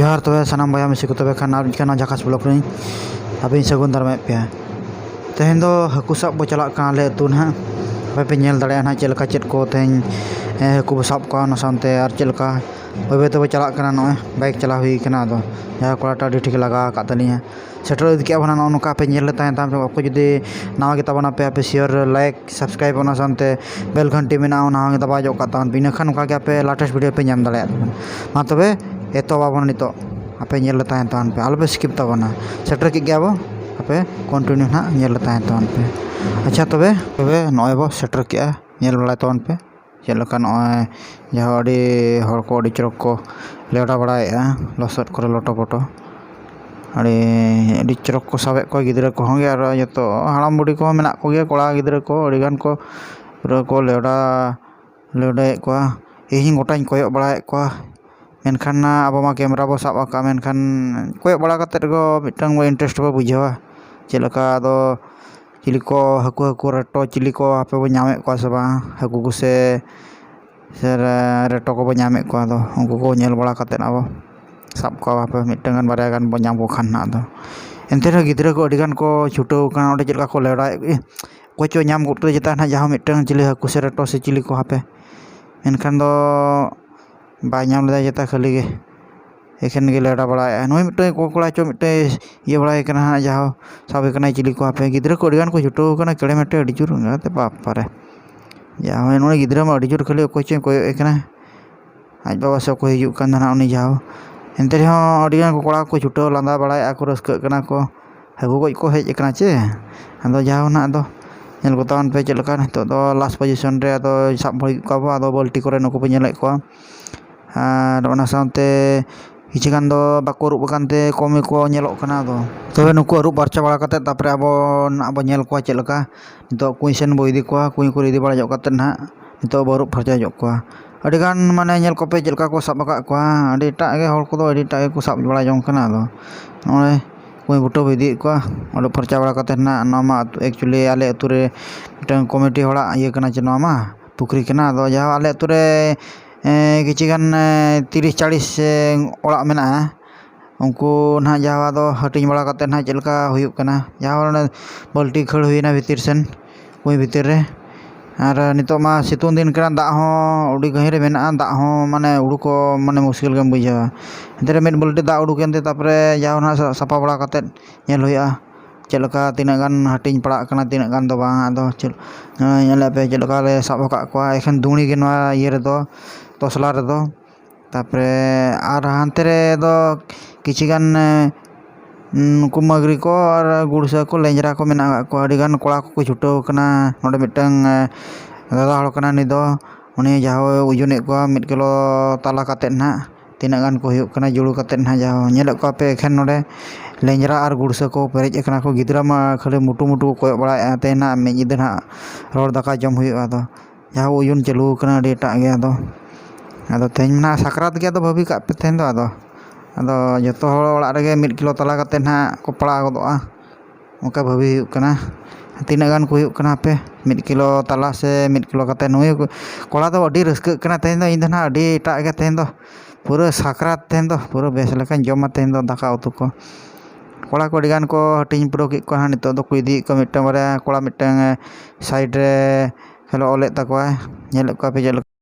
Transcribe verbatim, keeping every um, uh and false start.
ᱡᱚᱦᱟᱨ ᱛᱚᱵᱮ ᱥᱟᱱᱟᱢ ᱵᱚᱭᱦᱟ ᱢᱤᱥᱤ ᱠᱚ, ᱛᱚᱵᱮ ᱠᱷᱟᱱ ᱟᱨ ᱢᱤᱫ ᱠᱷᱟᱱ ᱡᱷᱟᱠᱟᱥ ᱵᱞᱚᱜ ᱨᱮᱧ ᱟᱯᱮᱧ ᱥᱟᱹᱜᱩᱱ ᱫᱟᱨᱟᱢᱮᱫ ᱯᱮᱭᱟ᱾ ᱛᱮᱦᱮᱧ ᱫᱚ ᱦᱟᱹᱠᱩ ᱥᱟᱵ ᱠᱚ ᱪᱟᱞᱟᱜ ᱠᱟᱱᱟ ᱟᱞᱮ ᱟᱹᱛᱩ ᱱᱟᱦᱟᱜ᱾ ᱟᱯᱮ ᱯᱮ ᱧᱮᱞ ᱫᱟᱲᱮᱭᱟᱜᱼᱟ ᱱᱟᱦᱟᱜ ᱪᱮᱫ ᱞᱮᱠᱟ ᱪᱮᱫ ᱠᱚ ᱛᱮᱦᱮᱧ, ᱮ, ᱦᱟᱹᱠᱩ ᱵᱚ ᱥᱟᱵ ᱠᱚᱣᱟ, ᱚᱱᱟ ᱥᱟᱶᱛᱮ ᱟᱨ ᱪᱮᱫ ᱞᱮᱠᱟ ᱵᱟᱹᱭ ᱵᱟᱹᱭ ᱛᱮᱵᱚ ᱪᱟᱞᱟᱜ ᱠᱟᱱᱟ᱾ ᱱᱚᱜᱼᱚᱭ ᱵᱟᱭᱤᱠ ᱪᱟᱞᱟᱣ ᱦᱩᱭ ᱠᱟᱱᱟ, ᱟᱫᱚ ᱡᱟᱦᱟᱸ ᱠᱚᱲᱟᱴᱟᱜ ᱟᱹᱰᱤ ᱴᱷᱤᱠ ᱞᱟᱜᱟᱣ ᱟᱠᱟᱫ ᱛᱟᱹᱞᱤᱧᱟ᱾ ᱥᱮᱴᱮᱨ ᱤᱫᱤ ᱠᱮᱜᱼᱟ ᱵᱚᱱ ᱱᱚᱜᱼᱚ ᱱᱚᱝᱠᱟ᱾ ᱟᱯᱮ ᱧᱮᱞ ᱞᱮ ᱛᱟᱦᱮᱱ ᱛᱟᱢ ᱯᱮ, ᱚᱠᱚᱭ ᱡᱩᱫᱤ ᱱᱟᱣᱟ ᱜᱮ ᱛᱟᱵᱚᱱᱟ ᱯᱮ, ᱟᱯᱮ share, like, subscribe, ᱚᱱᱟ ᱥᱟᱶᱛᱮ bell ᱜᱷᱟᱱᱴᱤ ᱢᱮᱱᱟᱜᱼᱟ, ᱚᱱᱟ ᱦᱚᱸ ᱫᱟᱵᱟᱣ ᱧᱚᱜ ᱠᱟᱜ ᱛᱟᱵᱚᱱ ᱯᱮ, ᱤᱱᱟᱹᱠᱷᱟᱱ ᱚᱱᱠᱟ ᱜᱮ ᱟᱯᱮ latest video ᱯᱮ ᱧᱟᱢ ᱫᱟᱲᱮᱭᱟᱜ ᱛᱟᱵᱚᱱᱟ᱾ ᱢᱟ ᱛᱚᱵᱮ ᱮᱛᱚᱦᱚᱵ ᱟᱵᱚᱱ ᱱᱤᱛᱚᱜ᱾ ᱟᱯᱮ ᱧᱮᱞ ᱞᱮ ᱛᱟᱦᱮᱱ ᱛᱟᱵᱚᱱ ᱯᱮ, ᱟᱞᱚ ᱯᱮ skip ᱛᱟᱵᱚᱱᱟ᱾ ᱥᱮᱴᱮᱨ ᱠᱮᱫ ᱜᱮᱭᱟ ᱵᱚ, ᱟᱯᱮ continue ᱱᱟᱦᱟᱜ ᱧᱮᱞ ᱞᱮ ᱛᱟᱦᱮᱱ ᱛᱟᱵᱚᱱ ᱯᱮ᱾ ᱟᱪᱪᱷᱟ ᱛᱚᱵᱮ, ᱛᱚᱵᱮ ᱱᱚᱜᱼᱚᱭ ᱵᱚ ᱥᱮᱴᱮᱨ ᱠᱮᱜᱼᱟ, ᱧᱮᱞ ᱵᱟᱲᱟᱭ ᱛᱟᱵᱚᱱ ᱯᱮ᱾ ᱪᱮᱫ ᱞᱮᱠᱟ ᱱᱚᱜᱼᱚᱭ ᱡᱟᱦᱟᱸ ᱟᱹᱰᱤ ᱦᱚᱲ ᱠᱚ ᱟᱹᱰᱤ ᱪᱚᱨᱚᱠ ᱠᱚ ᱞᱮᱣᱰᱟ ᱵᱟᱲᱟᱭᱮᱫᱼᱟ ᱞᱚᱥᱚᱫ ᱠᱚᱨᱮ ᱞᱚᱴᱚ ᱯᱚᱴᱚ᱾ ᱟᱹᱰᱤ, ᱟᱹᱰᱤ ᱪᱚᱨᱚᱠ ᱠᱚ ᱥᱟᱵᱮᱫ ᱠᱚᱣᱟ ᱜᱤᱫᱽᱨᱟᱹ ᱠᱚᱦᱚᱸ ᱜᱮ, ᱟᱨ ᱡᱚᱛᱚ ᱦᱟᱲᱟᱢ ᱵᱩᱰᱷᱤ ᱠᱚᱦᱚᱸ ᱢᱮᱱᱟᱜ ᱠᱚᱜᱮᱭᱟ, ᱠᱚᱲᱟ ᱜᱤᱫᱽᱨᱟᱹ ᱠᱚ ᱟᱹᱰᱤᱜᱟᱱ ᱠᱚ ᱯᱩᱨᱟᱹ ᱠᱚ ᱞᱮᱣᱰᱟ, ᱞᱮᱣᱰᱟᱭᱮᱫ ᱠᱚᱣᱟ᱾ ᱤᱧ ᱜᱚᱴᱟᱧ ᱠᱚᱭᱚᱜ ᱵᱟᱲᱟᱭᱮᱫ ᱠᱚᱣᱟ, ᱢᱮᱱᱠᱷᱟᱱ ᱟᱵᱚ ᱢᱟ ᱠᱮᱢᱮᱨᱟ ᱵᱚ ᱥᱟᱵ ᱟᱠᱟᱫᱼᱟ, ᱢᱮᱱᱠᱷᱟᱱ ᱠᱚᱭᱚᱜ ᱵᱟᱲᱟ ᱠᱟᱛᱮᱫ ᱜᱮ ᱢᱤᱫᱴᱟᱝ ᱵᱚ interest ᱵᱚ ᱵᱩᱡᱷᱟᱹᱣᱟ᱾ ᱪᱮᱫ ᱞᱮᱠᱟ ᱟᱫᱚ ᱪᱤᱞᱤ ᱠᱚ ᱦᱟᱹᱠᱩ, ᱦᱟᱹᱠᱩ ᱨᱮᱴᱚ ᱪᱤᱞᱤ ᱠᱚ ᱦᱟᱯᱮ ᱵᱚ ᱧᱟᱢᱮᱫ ᱠᱚᱣᱟ ᱥᱮ ᱵᱟᱝ? ᱦᱟᱹᱠᱩ ᱠᱚᱥᱮ, ᱥᱮ ᱨᱮ-, ᱨᱮᱴᱚ ᱠᱚᱵᱚ ᱧᱟᱢᱮᱫ ᱠᱚᱣᱟ, ᱟᱫᱚ ᱩᱱᱠᱩ ᱠᱚ ᱧᱮᱞ ᱵᱟᱲᱟ ᱠᱟᱛᱮᱫ ᱟᱵᱚ ᱥᱟᱵ ᱠᱚᱣᱟ ᱦᱟᱯᱮ ᱢᱤᱫᱴᱟᱝ ᱜᱟᱱ ᱵᱟᱨᱭᱟ ᱜᱟᱱ ᱵᱚ ᱧᱟᱢ ᱠᱚ ᱠᱷᱟᱱ ᱱᱟᱦᱟᱜ ᱫᱚ᱾ ᱮᱱᱛᱮ ᱨᱮᱦᱚᱸ ᱜᱤᱫᱽᱨᱟᱹ ᱠᱚ ᱟᱹᱰᱤ ᱜᱟᱱ ᱠᱚ ᱪᱷᱩᱴᱟᱹᱣ ᱟᱠᱟᱱᱟ ᱚᱸᱰᱮ, ᱪᱮᱫ ᱞᱮᱠᱟ ᱠᱚ ᱞᱮᱣᱰᱟᱭᱮᱫ, ᱤᱦ, ᱚᱠᱚᱭ ᱪᱚ ᱧᱟᱢ ᱜᱚᱫ ᱠᱮᱫᱟ ᱡᱮᱛᱟ ᱱᱟᱦᱟᱜ ᱡᱟᱦᱟᱸ ᱢᱤᱫᱴᱟᱝ ᱪᱤᱞᱤ ᱦᱟᱹᱠᱩ ᱥᱮ ᱨᱮᱴᱚ ᱥᱮ ᱪᱤᱞᱤ ᱠᱚ ᱦᱟᱯᱮ᱾ ᱢᱮᱱᱠᱷᱟᱱ ᱫᱚ ᱵᱟᱭ ᱧᱟᱢ ᱞᱮᱫᱟ ᱡᱮᱛᱟ, ᱠᱷᱟᱹᱞᱤ ᱜᱮ ᱮᱠᱷᱮᱱ ᱜᱮ ᱞᱮᱣᱰᱟ ᱵᱟᱲᱟᱭᱮᱫᱼᱟ᱾ ᱱᱩᱭ ᱢᱤᱫᱴᱟᱝ ᱠᱚ-, ᱠᱚᱲᱟ ᱪᱚ ᱢᱤᱫᱴᱟᱝ ᱤᱭᱟᱹ ᱵᱟᱲᱟᱭ ᱠᱟᱱᱟ ᱦᱟᱸᱜ, ᱡᱟᱦᱳ ᱥᱟᱵᱮ ᱠᱟᱱᱟᱭ ᱪᱤᱞᱤ ᱠᱚ ᱦᱟᱯᱮ᱾ ᱜᱤᱫᱽᱨᱟᱹ ᱠᱚ ᱟᱹᱰᱤ ᱜᱟᱱ ᱠᱚ ᱪᱷᱩᱴᱟᱹᱣ ᱠᱟᱱᱟ ᱠᱮᱲᱮ ᱢᱮᱴᱮ ᱟᱹᱰᱤ ᱡᱳᱨ, ᱚᱱᱟᱛᱮ ᱵᱟᱯ ᱨᱮ᱾ ᱡᱟᱦᱳ ᱱᱩᱭ ᱜᱤᱫᱽᱨᱟᱹ ᱢᱟ ᱟᱹᱰᱤ ᱡᱳᱨ ᱠᱷᱟᱹᱞᱤ ᱚᱠᱚᱭ ᱪᱚᱭ ᱠᱚᱭᱚᱜ ᱮ ᱠᱟᱱᱟ᱾ ᱟᱡ ᱵᱟᱵᱟ ᱥᱮ ᱚᱠᱚᱭ ᱦᱤᱡᱩᱜ ᱠᱟᱱ ᱫᱚ ᱦᱟᱸᱜ ᱩᱱᱤ ᱡᱟᱦᱳ᱾ ᱮᱱᱛᱮ ᱨᱮᱦᱚᱸ ᱟᱹᱰᱤ ᱜᱟᱱ ᱠᱚ ᱠᱚᱲᱟ ᱠᱚ ᱪᱷᱩᱴᱟᱹᱣ ᱞᱟᱸᱫᱟ ᱵᱟᱲᱟᱭᱮᱫᱼᱟ ᱠᱚ, ᱨᱟᱹᱥᱠᱟᱹᱜ ᱠᱟᱱᱟ ᱠᱚ᱾ ᱦᱟᱹᱠᱩ ᱜᱚᱡ ᱠᱚ ᱦᱮᱡ ᱟᱠᱟᱱᱟ ᱪᱮ? ᱟᱫᱚ ᱡᱟᱦᱳ ᱱᱟᱦᱟᱜ ᱟᱫᱚ ᱧᱮᱞ ᱠᱚ ᱛᱟᱵᱚᱱ ᱯᱮ ᱪᱮᱫ ᱞᱮᱠᱟ ᱱᱤᱛᱚᱜ ᱫᱚ last position ᱨᱮ ᱟᱫᱚ ᱥᱟᱵ ᱦᱩᱭ ᱠᱚᱣᱟ ᱵᱚ, ᱟᱫᱚ ᱵᱟᱹᱞᱴᱤ ᱠᱚᱨᱮ ᱱᱩᱠᱩ ᱯᱮ ᱧᱮᱞᱮᱫ ᱠᱚᱣᱟ᱾ ᱟᱨ ᱚᱱᱟ ᱥᱟᱶᱛᱮ ᱠᱤᱪᱷᱩ ᱜᱟᱱ ᱫᱚ ᱵᱟᱠᱚ ᱟᱹᱨᱩᱵ ᱟᱠᱟᱱ ᱛᱮ ᱠᱚᱢ ᱜᱮᱠᱚ ᱧᱮᱞᱚᱜ ᱠᱟᱱᱟ᱾ ᱟᱫᱚ ᱛᱚᱵᱮ ᱱᱩᱠᱩ ᱟᱹᱨᱩᱵ ᱯᱷᱟᱨᱪᱟ ᱵᱟᱲᱟ ᱠᱟᱛᱮᱫ ᱛᱟᱨᱯᱚᱨᱮ ᱟᱵᱚ ᱱᱟᱜ ᱵᱚ ᱧᱮᱞ ᱠᱚᱣᱟ ᱪᱮᱫ ᱞᱮᱠᱟ ᱱᱤᱛᱚᱜ ᱠᱩᱸᱧ ᱥᱮᱱ ᱵᱚ ᱤᱫᱤ ᱠᱚᱣᱟ᱾ ᱠᱩᱸᱧ ᱠᱚᱨᱮ ᱤᱫᱤ ᱵᱟᱲᱟ ᱧᱚᱜ ᱠᱟᱛᱮᱫ ᱱᱟᱦᱟᱜ ᱱᱤᱛᱚᱜ ᱵᱚ ᱟᱹᱨᱩᱵ ᱯᱷᱟᱨᱪᱟ ᱧᱚᱜ ᱠᱚᱣᱟ᱾ ᱟᱹᱰᱤ ᱜᱟᱱ ᱢᱟᱱᱮ ᱧᱮᱞ ᱠᱚᱯᱮ ᱪᱮᱫ ᱞᱮᱠᱟ ᱠᱚ ᱥᱟᱵ ᱟᱠᱟᱫ ᱠᱚᱣᱟ᱾ ᱟᱹᱰᱤ ᱮᱴᱟᱜ ᱜᱮ ᱦᱚᱲ ᱠᱚᱫᱚ ᱟᱹᱰᱤ ᱮᱴᱟᱜ ᱜᱮᱠᱚ ᱥᱟᱵ ᱵᱟᱲᱟ ᱡᱚᱝ ᱠᱟᱱᱟ᱾ ᱟᱫᱚ ᱱᱚᱜᱼᱚᱭ ᱠᱩᱸᱧ ᱵᱩᱴᱟᱹ ᱵᱚ ᱤᱫᱤᱭᱮᱫ ᱠᱚᱣᱟ᱾ ᱟᱹᱨᱩᱵ ᱯᱷᱟᱨᱪᱟ ᱵᱟᱲᱟ ᱠᱟᱛᱮᱫ ᱱᱟᱦᱟᱜ ᱱᱚᱣᱟ ᱢᱟ ᱟᱹᱛᱩ, actually ᱟᱞᱮ ᱟᱹᱛᱩ ᱨᱮ ᱢᱤᱫᱴᱟᱝ ᱠᱚᱢᱤᱴᱤ ᱦᱚᱲᱟᱜ ᱤᱭᱟᱹ ᱠᱟᱱᱟ ᱪᱮ ᱱᱚᱣᱟ ᱢᱟ ᱯᱩᱠᱷᱨᱤ ᱠᱟᱱᱟ᱾ ᱟᱫᱚ ᱡᱟᱦᱟᱸ ᱟᱞᱮ ᱟᱹᱛᱩ ᱨᱮ ᱠᱤᱪᱷᱤ ᱜᱟᱱ ᱛᱤᱨᱤᱥ ᱪᱟᱞᱤᱥ ᱚᱲᱟᱜ ᱢᱮᱱᱟᱜᱼᱟ᱾ ᱩᱱᱠᱩ ᱱᱟᱦᱟᱜ ᱡᱟᱦᱟᱸ ᱫᱚ ᱦᱟᱹᱴᱤᱧ ᱵᱟᱲᱟ ᱠᱟᱛᱮᱫ ᱱᱟᱦᱟᱜ ᱪᱮᱫ ᱞᱮᱠᱟ ᱦᱩᱭᱩᱜ ᱠᱟᱱᱟ, ᱡᱟᱦᱟᱸ ᱚᱱᱮ ᱵᱟᱹᱞᱴᱤ ᱠᱷᱟᱹᱲ ᱦᱩᱭᱱᱟ ᱵᱷᱤᱛᱤᱨ ᱥᱮᱱ, ᱠᱩᱸᱧ ᱵᱷᱤᱛᱤᱨ ᱨᱮ᱾ ᱟᱨ ᱱᱤᱛᱚᱜ ᱢᱟ ᱥᱤᱛᱩᱝ ᱫᱤᱱ ᱠᱟᱱᱟ, ᱫᱟᱜ ᱦᱚᱸ ᱟᱹᱰᱤ ᱜᱟᱹᱦᱤᱨ ᱨᱮ ᱢᱮᱱᱟᱜᱼᱟ, ᱫᱟᱜ ᱦᱚᱸ ᱢᱟᱱᱮ ᱩᱰᱩᱠᱚᱜ ᱢᱟᱱᱮ ᱢᱩᱥᱠᱤᱞ ᱜᱮᱢ ᱵᱩᱡᱷᱟᱹᱣᱟ᱾ ᱮᱱᱛᱮ ᱨᱮ ᱢᱤᱫ ᱵᱟᱹᱞᱴᱤ ᱫᱟᱜ ᱩᱰᱩᱠ ᱮᱱᱛᱮ ᱛᱟᱨᱯᱚᱨᱮ ᱡᱟᱦᱟᱸ ᱱᱟᱦᱟᱜ ᱥᱟ-, ᱥᱟᱯᱷᱟ ᱵᱟᱲᱟ ᱠᱟᱛᱮᱫ ᱧᱮᱞ ᱦᱩᱭᱩᱜᱼᱟ ᱪᱮᱫ ᱞᱮᱠᱟ ᱛᱤᱱᱟᱹᱜ ᱜᱟᱱ ᱦᱟᱹᱴᱤᱧ ᱯᱟᱲᱟᱜ ᱠᱟᱱᱟ, ᱛᱤᱱᱟᱹᱜ ᱜᱟᱱ ᱫᱚ ᱵᱟᱝ᱾ ᱟᱫᱚ ᱪᱮᱫ, ᱧᱮᱞᱮᱫ ᱯᱮ ᱪᱮᱫ ᱞᱮᱠᱟ ᱞᱮ ᱥᱟᱵ ᱟᱠᱟᱫ ᱠᱚᱣᱟ, ᱮᱠᱷᱮᱱ ᱫᱩᱬᱤ ᱜᱮ ᱱᱚᱣᱟ ᱤᱭᱟᱹ ᱨᱮᱫᱚ, ᱛᱚᱥᱞᱟ ᱨᱮᱫᱚ᱾ ᱛᱟᱨᱯᱚᱨᱮ ᱟᱨ ᱦᱟᱱᱛᱮ ᱨᱮᱫᱚ ᱠᱤᱪᱷᱤ ᱜᱟᱱ ᱱᱩᱠᱩ ᱢᱟᱹᱜᱽᱨᱤ ᱠᱚ ᱟᱨ ᱜᱩᱲᱥᱟᱹ ᱠᱚ, ᱞᱮᱸᱡᱽᱨᱟ ᱠᱚ ᱢᱮᱱᱟᱜ ᱟᱠᱟᱫ ᱠᱚᱣᱟ᱾ ᱟᱹᱰᱤ ᱜᱟᱱ ᱠᱚᱲᱟ ᱠᱚᱠᱚ ᱪᱷᱩᱴᱟᱹᱣ ᱠᱟᱱᱟ᱾ ᱱᱚᱰᱮ ᱢᱤᱫᱴᱟᱝ ᱫᱟᱫᱟ ᱦᱚᱲ ᱠᱟᱱᱟ ᱩᱱᱤ ᱫᱚ, ᱩᱱᱤ ᱡᱟᱦᱟᱸᱭ ᱳᱡᱚᱱᱮᱫ ᱠᱚᱣᱟ ᱢᱤᱫ ᱠᱤᱞᱳ ᱛᱟᱞᱟ ᱠᱟᱛᱮᱫ ᱱᱟᱦᱟᱜ, ᱛᱤᱱᱟᱹᱜ ᱜᱟᱱ ᱠᱚ ᱦᱩᱭᱩᱜ ᱠᱟᱱᱟ ᱡᱩᱲᱩ ᱠᱟᱛᱮᱫ ᱱᱟᱦᱟᱜ᱾ ᱡᱟᱦᱟᱸ ᱧᱮᱞᱮᱫ ᱠᱚᱣᱟ ᱯᱮ ᱮᱠᱷᱮᱱ ᱱᱚᱰᱮ ᱞᱮᱸᱡᱽᱨᱟ ᱟᱨ ᱜᱩᱲᱥᱟᱹ ᱠᱚ ᱯᱮᱨᱮᱡ ᱟᱠᱟᱱᱟ ᱠᱚ᱾ ᱜᱤᱫᱽᱨᱟᱹ ᱢᱟ ᱠᱷᱟᱹᱞᱤ ᱢᱩᱴᱩ ᱢᱩᱴᱩ ᱠᱚ ᱠᱚᱭᱚᱜ ᱵᱟᱲᱟᱭᱮᱫᱼᱟ, ᱛᱮᱦᱮᱧ ᱱᱟᱦᱟᱜ ᱢᱤᱫ ᱧᱤᱫᱟᱹ ᱱᱟᱦᱟᱜ ᱨᱚᱲ ᱫᱟᱠᱟ ᱡᱚᱢ ᱦᱩᱭᱩᱜᱼᱟ᱾ ᱟᱫᱚ ᱡᱟᱦᱟᱸ ᱳᱡᱚᱱ ᱪᱟᱹᱞᱩ ᱟᱠᱟᱱᱟ ᱟᱹᱰᱤ ᱮᱴᱟᱜ ᱜᱮ᱾ ᱟᱫᱚ, ᱟᱫᱚ ᱛᱮᱦᱮᱧ ᱢᱟ ᱱᱟᱦᱟᱜ ᱥᱟᱠᱨᱟᱛ ᱜᱮ, ᱟᱫᱚ ᱵᱷᱟᱹᱵᱤ ᱠᱟᱜ ᱯᱮ ᱛᱮᱦᱮᱧ ᱫᱚ᱾ ᱟᱫᱚ, ᱟᱫᱚ ᱡᱚᱛᱚ ᱦᱚᱲ ᱚᱲᱟᱜ ᱨᱮᱜᱮ ᱢᱤᱫ ᱠᱤᱞᱳ ᱛᱟᱞᱟ ᱠᱟᱛᱮᱫ ᱱᱟᱦᱟᱜ ᱠᱚ ᱯᱟᱲᱟᱣ ᱜᱚᱫᱚᱜᱼᱟ, ᱚᱱᱠᱟ ᱵᱷᱟᱹᱵᱤ ᱦᱩᱭᱩᱜ ᱠᱟᱱᱟ᱾ ᱛᱤᱱᱟᱹᱜ ᱜᱟᱱ ᱠᱚ ᱦᱩᱭᱩᱜ ᱠᱟᱱᱟ ᱦᱟᱯᱮ, ᱢᱤᱫ ᱠᱤᱞᱳ ᱛᱟᱞᱟ ᱥᱮ ᱢᱤᱫ ᱠᱤᱞᱳ ᱠᱟᱛᱮᱫ᱾ ᱱᱩᱭ ᱠᱚᱲᱟ ᱫᱚ ᱟᱹᱰᱤ ᱨᱟᱹᱥᱠᱟᱹᱜ ᱠᱟᱱᱟ ᱛᱮᱦᱮᱧ ᱫᱚ᱾ ᱤᱧ ᱫᱚ ᱱᱟᱦᱟᱜ ᱟᱹᱰᱤ ᱮᱴᱟᱜ ᱜᱮ ᱛᱮᱦᱮᱧ ᱫᱚ, ᱯᱩᱨᱟᱹ ᱥᱟᱠᱨᱟᱛ ᱛᱮᱦᱮᱧ ᱫᱚ, ᱯᱩᱨᱟᱹ ᱵᱮᱥ ᱞᱮᱠᱟᱧ ᱡᱚᱢᱟ ᱛᱮᱦᱮᱧ ᱫᱚ ᱫᱟᱠᱟ ᱩᱛᱩ ᱠᱚ᱾ ᱠᱚᱲᱟ ᱠᱚ ᱟᱹᱰᱤ ᱜᱟᱱ ᱠᱚ ᱦᱟᱹᱴᱤᱧ ᱯᱩᱨᱟᱹᱣ ᱠᱮᱫ ᱠᱚᱣᱟ ᱦᱟᱸᱜ᱾ ᱱᱤᱛᱚᱜ ᱫᱚᱠᱚ ᱤᱫᱤᱭᱮᱫ ᱠᱚᱣᱟ, ᱢᱤᱫᱴᱟᱝ ᱵᱟᱨᱭᱟ ᱠᱚᱲᱟ ᱢᱤᱫᱴᱟᱝ ᱥᱟᱭᱤᱰ ᱨᱮ ᱠᱷᱮᱞᱳ ᱚᱞᱮᱫ ᱛᱟᱠᱚᱣᱟᱭ᱾ ᱧᱮᱞᱮᱫ ᱠᱚᱣᱟ ᱯᱮ ᱪᱮᱫ ᱞᱮᱠᱟ᱾